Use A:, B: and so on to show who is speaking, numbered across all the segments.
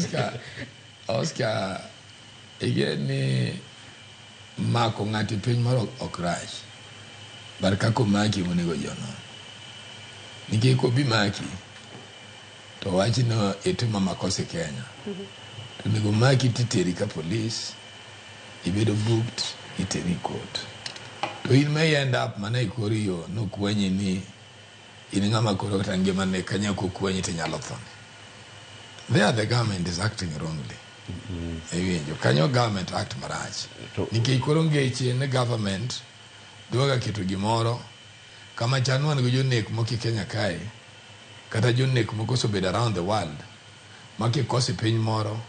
A: Oscar, Oscar, ing'e ni mako ng'ato e piny moro ok rach. But kaka omaki monego ji onon. Nikech kobi maki, to wach no itimo makosa e Kenya. To onego maki titeri ka police, ibedo booked, iteri court. To in ma end up mana e kor yo nokwanyi ni in ng'ama koro kata ngimane kanyo kokwanyi tinyalo tho. There the government is acting wrongly. Iwinjo kanyo government act marach. Nikech koro ngeche ni government dwaga keto gimoro kama chan wan gi jonek moko e Kenya kae kata jonek moko osebedo around the world ma kikoso e piny moro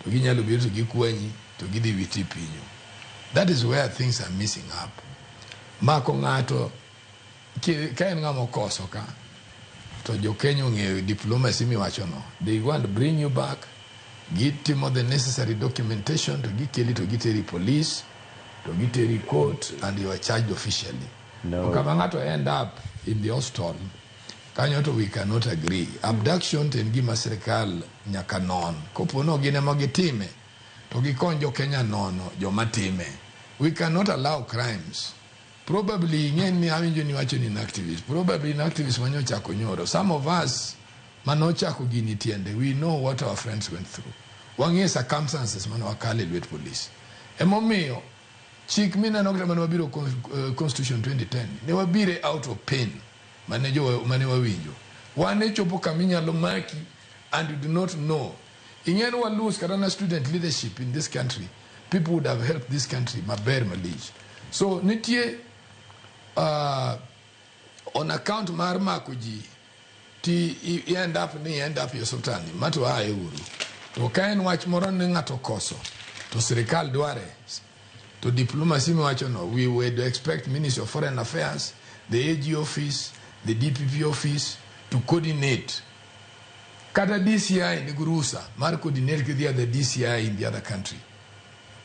A: to ginyalo biro to gikwanyi to gidhi witi e pinyu. That is where things are missing up. Mako ng'ato ka en ng'ama okoso ka to jo Kenya ong'eyo diplomacy miwachono. They go and bring you back, gitimo the necessary documentation to gikeli to giteri police to giteri court and you are charged officially.
B: No.
A: To kama ng'ato end up in the hostel kanyo to we cannot agree. Abduction to en gima sirikal nyaka non. Kopo no gin ema gitime to gikony jo Kenya nono joma time. We cannot allow crimes. Probably ing'e ni awinjo ni wacho ni in activist. Probably in activist manyochako nyoro. Some of us manochako gini tiende, we know what our friends went through. Wang'e circumstances mane wakale lwet police. Emomiyo chik mineno kata mane wabiro constitution 2010 ne wabire out of pain mane jo mane wawinjo. Wan e chopo kama inyalo maki and you do not know. Ing'e ni wa lose kata na student leadership in this country. People would have helped this country maber malich. So nitie on account mar mako ji ti i end up ni end up e osiptal ni ma to ae uru. To ka en wach moro ni ng'ato okoso to sirikal dware to diplomacy miwacho no we would expect Ministry of Foreign Affairs, the AG office, the DPP office to coordinate. Kata DCI nigi ruhusa mar coordinate gi the other DCI in the other country.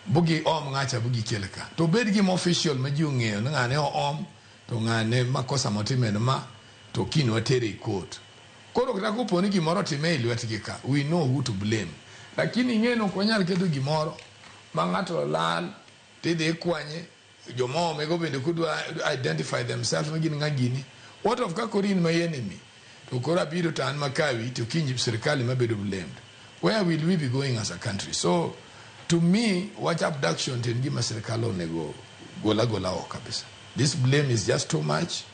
A: Bugi om ng'acha bugi kel ka. To bed gima official ma ji ong'eyo ni ng'ane oom to ng'ane makosa motime en ma to kiny watere e court. Koro kata kopo ni gimoro otime e lwetgi ka, we know who to blame. Lakini ing'e ni ok wanyal keto gimoro ma ng'ato lal tidhi ikwanye joma oome go bende kudwa identify themselves ma gin ng'a gini. What of ka koro in my enemy to koro abiro to an makawi to kiny sirikal ema bedo blamed. Where will we be going as a country? So to me wach abduction to en gima sirikal onego gol agola oko kabisa. This blame is just too much.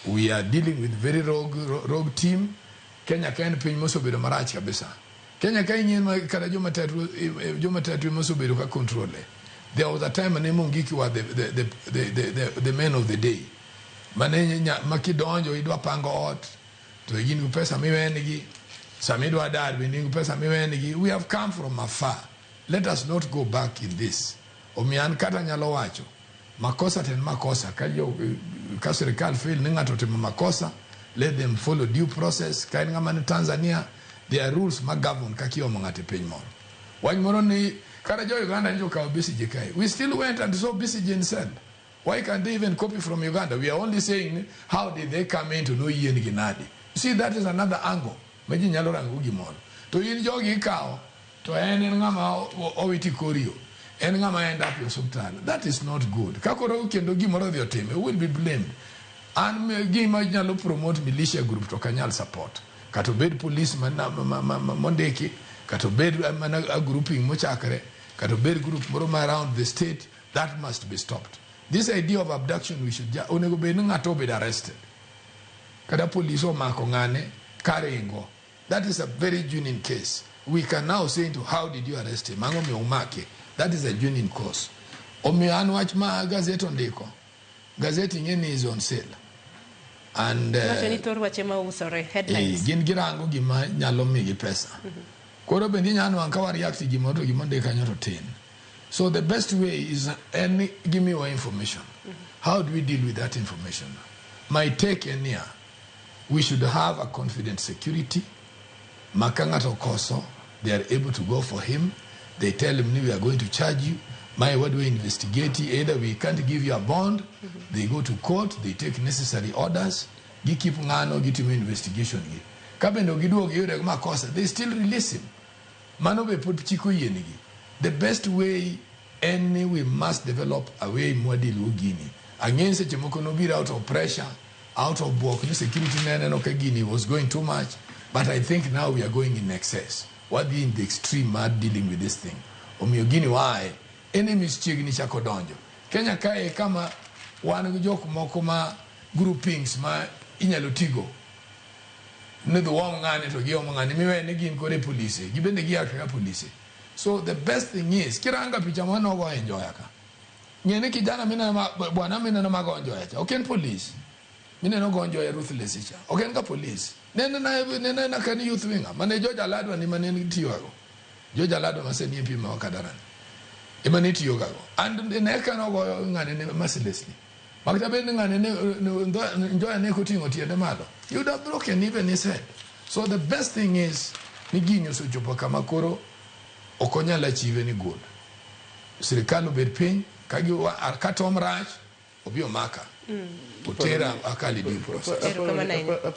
A: We are dealing with very rogue team. Kenya ka en piny mosebedo marach kabisa. Kenya ka ing'e ma kata joma tatu ema osebedo ka control e. There was a time mane Mungiki were the men of the day. Mane ma kidonjo idwa pango ot to gin gi pesa miwenigi. Sama idwa dar bende in gi pesa miwenigi. We have come from afar. Let us not go back in this. Omiyo an kata nyalo wacho makosa to en makosa ka jo ka sirikal feel ni ng'ato otimo makosa let them follow due process ka en ng'ama ni Tanzania there are rules ma govern kaka iomo ng'ato e piny moro wach moro ni kata jo Uganda nyocha okawo Besigye kae we still went and saw Besigye in cell. Why can't they even copy from Uganda? We are only saying how did they come in to know yien gi nadi. You see, that is another angle ma ji nyalo rango gimoro to in jogi ikawo to en ng'ama owiti korio en ng'ama end up e osiptal. That is not good. Ka koro kendo gimoro odhi otime, who will be blamed? An gima nyalo promote militia group to ok anyal support kata obed police mondiki kata obed mana a grouping mochakre kata obed group moro ma around the state. That must be stopped. This idea of abduction, we should onego bed ni ng'ato obed arrested kata police omako ng'ane karingo. That is a very genuine case. We can now say into how did you arrest him, ang'o miyo umake? That is a genuine cause. Omiyo an wach ma gazet ondiko gazet ing'e ni is on sale and
C: Wacho ni thor wache ma usore headlines.
A: Gin girango gima nyalo migi pesa. Koro bende inyalo nwang' ka wa react gimoro to gima ondik kanyo to tin. So the best way is en gimiwa information. How do we deal with that information? My take en niya, we should have a confident security ma ka ng'ato okoso they are able to go for him. They tell him ni we are going to charge you, mae wadwa investigate, either we can't give you a bond. They go to court, they take necessary orders, gikeep ng'ano, gitimo investigation gi ka bende ok giduog giyude makosa, they still release him. Mano be pod chik oyienigi. The best way en ni we must develop a way mwa deal go gini. Ang'e ni seche moko nobiro out of pressure, out of buok ni security ne neno ka gini was going too much, but I think now we are going in excess. Wadhi in the extreme mar dealing with this thing. Omiyo gini wae, enemies chiegni chako donjo. Kenya kae kama wan gi jok moko ma groupings ma inyalo tigo ni dhi wom ng'ani to giomo ng'ani miwe ni gin kore polise gibende gia kaka polise. So the best thing is kiranga picha manogo e Njoya ka, ng'e ni kijana mineno ma, bwana mineno mago Njoya cha ok en police. Mineno go Njoya ruthless cha ok en ga police. Nene na nene na kan youth winger mane George Aladwa ni mane tiyogo. George Aladwa maseni MP ma Kadarani ema ne tiyogago and ne ka nogoyo ng'ane ne mercilessly. Makata bed ni ng'ane ne Njoya ne koting'o tiende malo, he would have broken even his head. So the best thing is ni gini osechopo kama koro ok onyal achieve ni good. Sirikal obed piny ka tom rach obi omaka otera akali due process.
C: Erokamano ahinya.